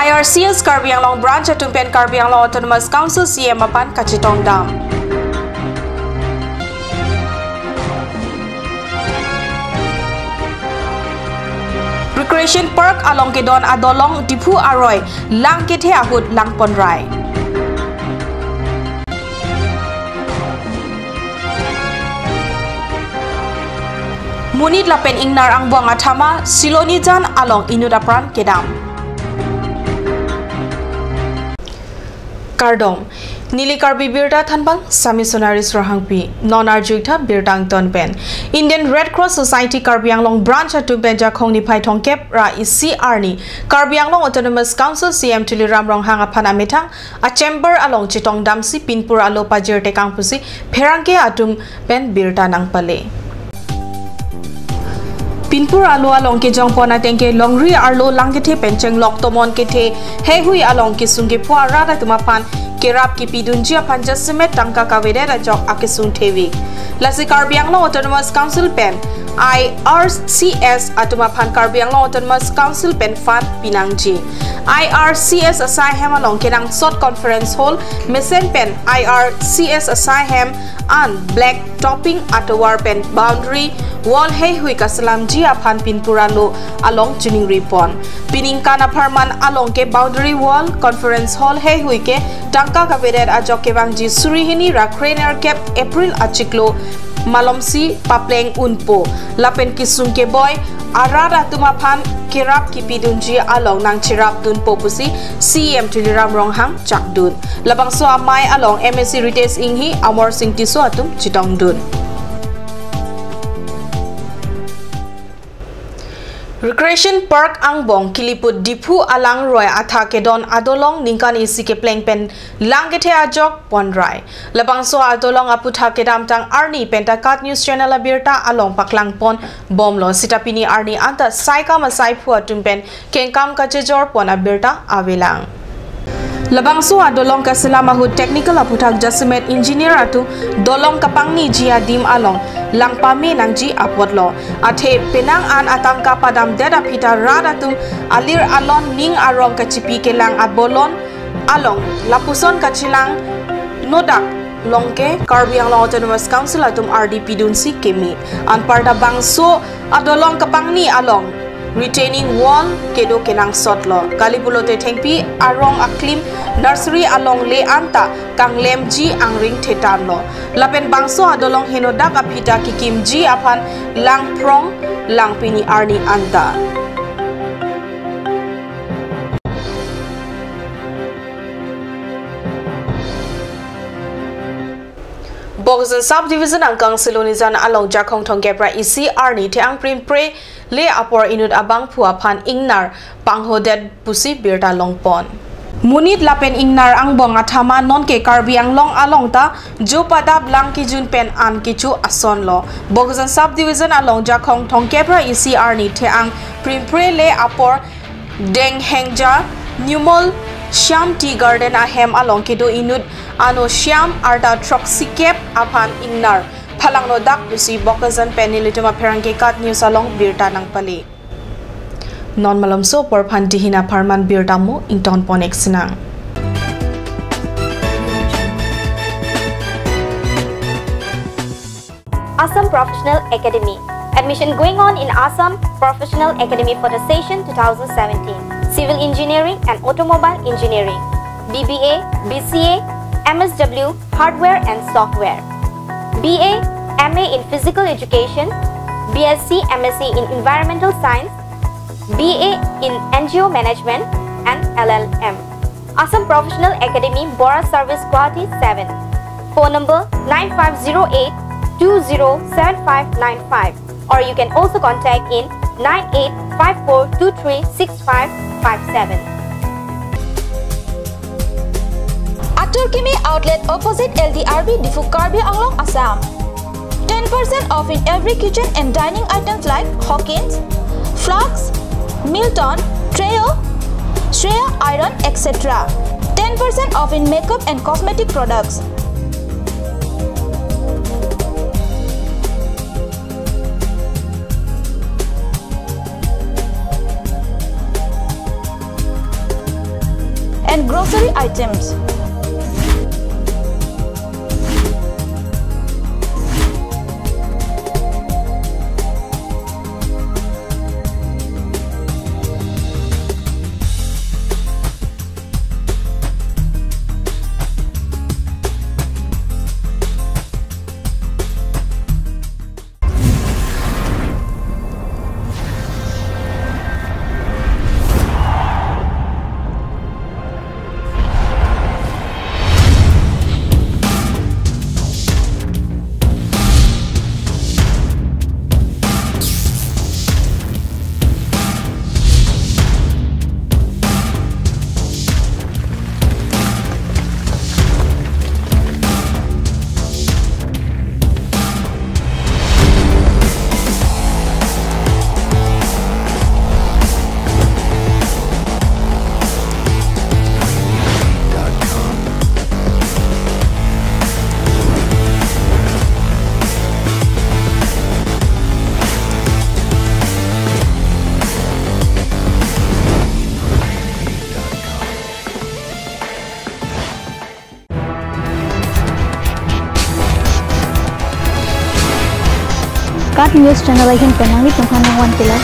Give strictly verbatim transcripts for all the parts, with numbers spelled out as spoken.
I R C S Karbi Anglong Branch atum pen Karbi Anglong Autonomous Council C E M aphan kachetongdam. Recreation Park along kedon adolong Diphu aroi lang kethe ahut langponrai. Monit lapen ingnar angbong athama Silonijan along inut apran kedam. Kardom. Neli Karbi Birta thanbang, Sami Sonaris Rohangpi. Non arju-ik tha birta angton pen. Indian Red Cross Society Karbi Anglong Branch atum pen Jakhong niphai thomkep ra isi arni Karbi Anglong Autonomous Council C E M Tuliram Ronghang aphan amethang a-chamber along chetongdamsi pinpur alo pajir tekang pusi pherangke atum pen birta nangpale. Pinpur alo along kejongpon ateng ke longri arlo lang kethe pen chenglok tomon kethe heihui along kesung kepho arat atum aphan kerap kepidunji aphan jasemet tangka kavedet ajok akesung thevik. Lasi Karbi Anglong Autonomous Council pen I R C S atum aphan Karbi Anglong Autonomous Council pen fund pinangji. I R C S asai hem along kenangsot conference hall mesen pen I R C S asai hem an black topping atovar pen boundary wall heihui kaselamji aphan pinpur alo along chiningripon. Piningkan apharman along ke boundary wall, conference hall heihui ke tangka kavedet ajok kevangji suri hini ra krenerkep April achiklo malomsi papleng unpo. Lapen kesung keboi arat atum aphan kerap kepidunji along nangcherapdunpo pusi C E M Tuliram Ronghang chakdun. Labangso amei along M A C Ritesh Enghi, Amar Singh Tisso atum chetongdun. Recreation Park angbong keliput Diphu alangroi atha kedon adolong ningkan isi kepleng pen lang kethe ajok ponrai. Labangso adolong aputhak kedamtang arni penta KAT News Channel abirta along paklangpon bomlo, seta pini arni anta saikam asaiphu atum pen kengkam kachejorpon abirta avelang. Labangso adolong kaselam ahut technical aputhak jasemet engineer atum dolong kapangniji adim along lang pame nangji apotlo. Athe penang an atangka padamdet aphi ta rat atum alir alon ning arong kachipi kelang abolon along lapuson kachelang nodak longke Karbi Anglong Autonomous Council atum ardi pidunsi keme. Anparta bangso adolong kapangni along retaining wall kedo kenangsotlo. Kali pulote thengpi arong aklim nursery along le anta kanglemji angring thetanlo. Lapen bangso adolong henodak aphi ta kekimji aphan langphrong lang pini arni anta. Bokajan Sub Division angkang Silonijan along Jakhong thomkep ra isi arni the-ang Primprele apor inut abangphu aphan ingnar panghodet pusi birta longpon. Monit lapen ingnar angbong athama nonke Karbi Anglong along ta jo padap lang kejun pen an kecho asonlo. Bokajan Sub Division along Jakhong thomkep ra isi arni the-ang Primprele apor Denghengja Numol Shyam Tea Garden ahem along kedo inut ano Shyam arta throksikep aphan ingnar phalangnodak pusi Bokajan pen nelitum apherangke KAT News along birta nangpale. Non malomso apor aphan dihin apharman birta mo ingtonpon-ik sinang. Assam Professional Academy. Admission going on in Assam Professional Academy for the session two thousand seventeen. Civil Engineering and Automobile Engineering, B B A, B C A, M S W, Hardware and Software, B A, M A in Physical Education, B S C, M S C in Environmental Science, B A in N G O Management and L L M. Assam Professional Academy, Bora Service, Guwahati seven. Phone number nine five zero eight two zero seven five nine five, or you can also contact in nine eight five four two three six five five seven. Atur Kimi Outlet, opposite L D R B, Diphu, Karbi Anglong, Assam. Ten percent off in every kitchen and dining items like Hawkins, flasks, Milton, Treo, Shreya iron, et cetera. Ten percent off in makeup and cosmetic products. items. KAT News Channel ahin pen nanglitum aphan nangvan pilo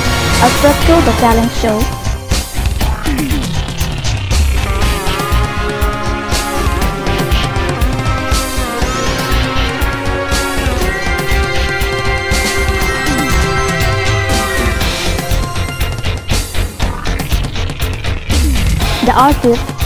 Astro Show, The Talent Show. The Artist.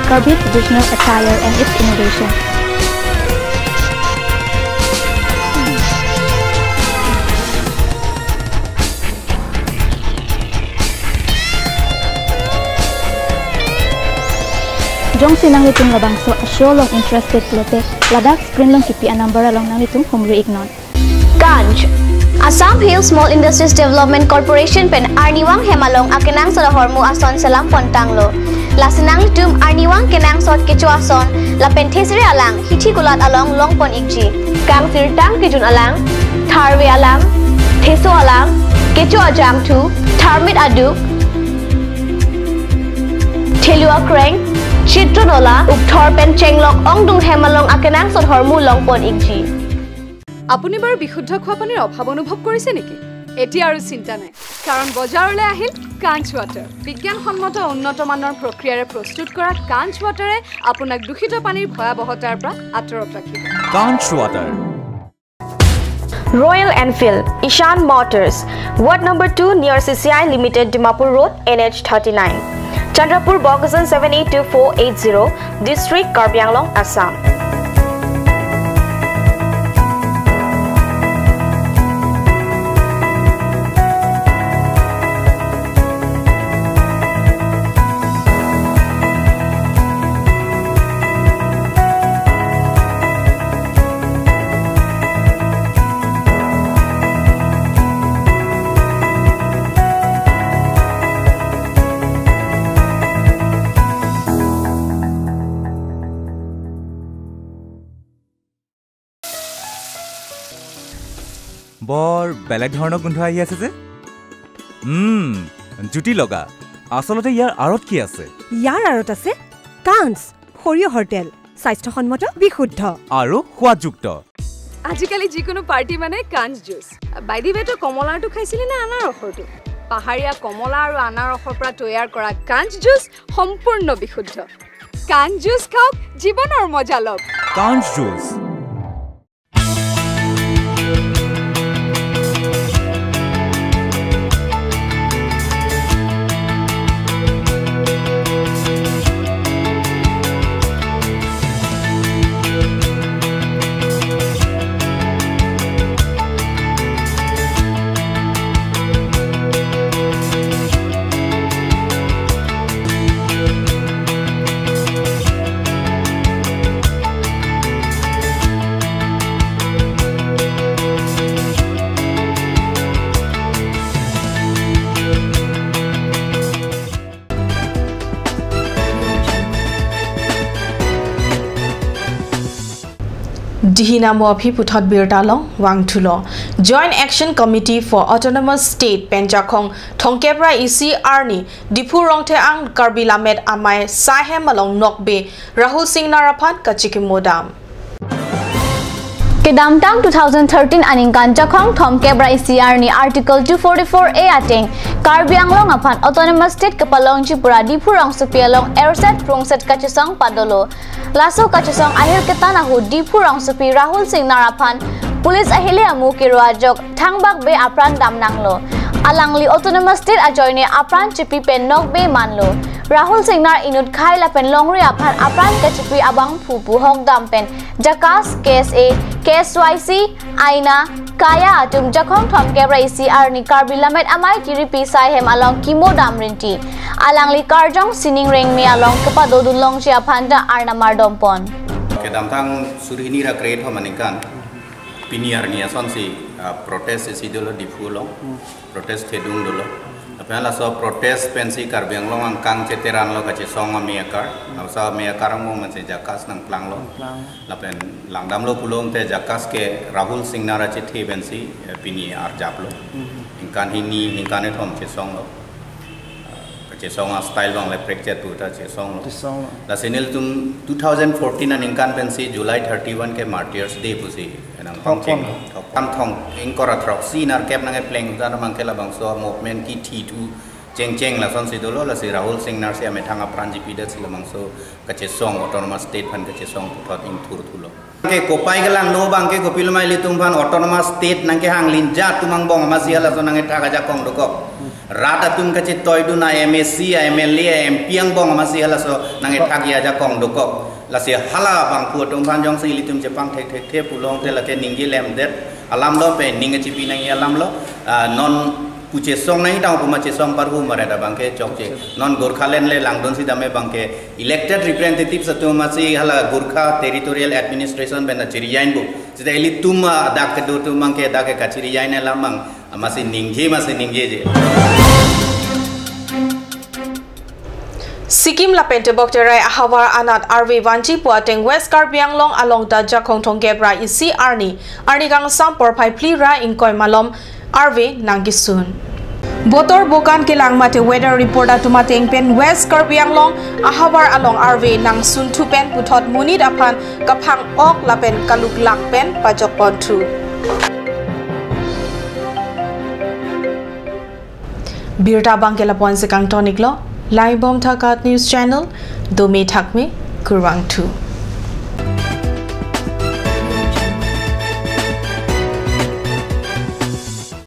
Karbi traditional attire and its innovation. Jongsi nanglitum labangso a-show along interested pulote, ladak screen along kipi a-number along nanglitum humri iknon. Kanch, Assam Hill Small Industries Development Corporation pen arnivang hem along akenangsot ahormu ason selam pontanglo. Lasi nanglitum arnivang kenangsot kecho ason lapen thesere alang hithi kulat along longpon ikji. Kangsirtang kejun alang, tharve alang, theso alang, kecho ajangthu, tharmit aduk, thelu akreng, chitro nola, ukthor pen chenglok ongdung hem along akenangsot ahormu longpon ikji. আপুনি বাৰু বিশুদ্ধ খোৱা পানীৰ অভাৱ অনুভৱ কৰিছে নেকি? এতিয়া আৰু চিন্তা নাই, কাৰণ বজাৰলৈ আহিল কাঞ্চ ৱাটাৰ। বিজ্ঞানসন্মত উন্নত মানৰ প্ৰক্ৰিয়াৰে প্ৰস্তুত কৰা কাঞ্চ ৱাটাৰে আপোনাক দূষিত পানীৰ ভয়াৱহতাৰ পৰা আঁতৰত ৰাখিব। কাঞ্চ water. Royal Enfield, Ishan Motors, Ward number two near C C I Limited, Dimapur Road, N H thirty-nine. Chandrapur, Bokajan seven eight two four eight zero, District, Karbi Anglong, Assam. বৰ বেলেগ ধৰণৰ গোন্ধ আহি আছে যে। উম, জুতি লগা। আচলতে ইয়াৰ আঁৰত কি আছে? ইয়াৰ আঁৰত আছে কাঞ্চ, সৰিয়হৰ তেল, স্বাস্থ্যসন্মত, বিশুদ্ধ। আৰু সোৱাদযুক্ত। আজিকালি যিকোনো পাৰ্টি মানে কাঞ্চ জুচ। By the way, তই কমলাৰটো খাইছিলি নে আনাৰসৰটো? পাহাৰীয়া কমলা আৰু আনাৰসৰ পৰা তৈয়াৰ কৰা কাঞ্চ জুচ সম্পূৰ্ণ বিশুদ্ধ। কাঞ্চ জুচ খাওক, জীৱনৰ মজা লওক। কাঞ্চ juice. Tihina mo aphi puthot birta along vangthulo. Joint Action Committee for Autonomous State pen Jakhong thomkep ra isi arni Diphu Rongthe-ang Karbi Lammet Amei saihem along nokbe Rahul Singnar aphan kachikimo dam. Kedamtang two thousand thirteen aningkan Jakhong thomkep ra isi arni Article two forty-four A ateng Karbi Anglong aphan Autonomous State kepalongji pura Diphu rongsopi along erset prungset kachesong padolo. Laso kachesong ahirketan ahut Diphu rongsopi Rahul Singnar aphan police ahele amu kero ajok thangbak be apran damnanglo. Alangli Autonomous State ajoine apran chipi pen nokbe manlo. Rahul Singnar inut khai lapen longri aphan apran kachipi abangphu pu hok dam pen JACAS, K S A, K S Y C, Aina, Kaya atum Jakhong thomkep ra isi arni Karbi Lammet Amei tiripi saihem along kimo dam rinti. Alangli karjong sining rengme along kepadodun longji aphan ta arnam ardompon. Kedamtang suri hini ra kre-thom aningkan pini arni asonsi, ah, protest isi dolo Diphu along. Protest thedung dolo. Lapen laso protest pensi Karbi Anglong angkang cheteranlo, kachesong amei akar. Laso amei akar angbong pensi JACAS nangplanglo. Nangplang. Lapen langdamlo pulote JACAS ke Rahul Singnar achethe pensi, eh, pini arjaplo. Mhm. Ningkan hini, ningkan kethom chesonglo. Kachesong astyle abang le prekchet puta chesonglo. Chesonglo. Lasi nelitum two thousand fourteen aningkan pensi July thirty-one ke Martyrs Day pusi nangpangcheng. Thokpon. Thokpon thong ingkoi ra throksi nerkep nangkepleng ta abang ke labangso movement kithi thu chengcheng lasonsi dolo, lasi Rahul Singnar si amethang apran chipidetsi labangso kachesong Autonomous State aphan kachesong puthot ingthurthulo. Ke kopai kelangno abang ke kopiloma ilitum aphan Autonomous State nangkehang linjat atum angbong amatsi halaso nangkethak ajakong dokok. Rat atum kachetoidun a-M A C, a-M L A, a-M P angbong amatsi halaso nangkethak ajakong dokok. Lasi hala abangphu atum aphan jongsi ilitum chepangthekthekthe pulote lake ningje lemdet alamlo, pe ning kachipi nangji alamlo. Ah, non pu chesong nangji tang pu ma chesong parhu maret abang ke chokche. Non Gorkhaland le langdunsi dam abang ke elected representatives atum amatsi hala Gorkha Territorial Administration pen achiri-ainpo. Seta ilitum, ah, dak kedo atum abang ke dak ke kachiri-ain alam abang amatsi ningje, amatsi ningjeje. Sikkim lapen Tebok Terai ahavar anat arve vanji pu ateng West Karbi Anglong along ta Jakhong thomkep ra isi arni, arni kangsam porphai phli ra ingkoi malom arve nangkesun. Botor bokan kelang mate weather report atum ateng pen West Karbi Anglong ahavar along arve nangsunthu pen puthot monit aphan kaphang-ok lapen kaluklak pen pajokponthu. Birta abang ke lapu-ansi kangtoniklo, langbom tha KAT News Channel, dome thakme, kurvangthu.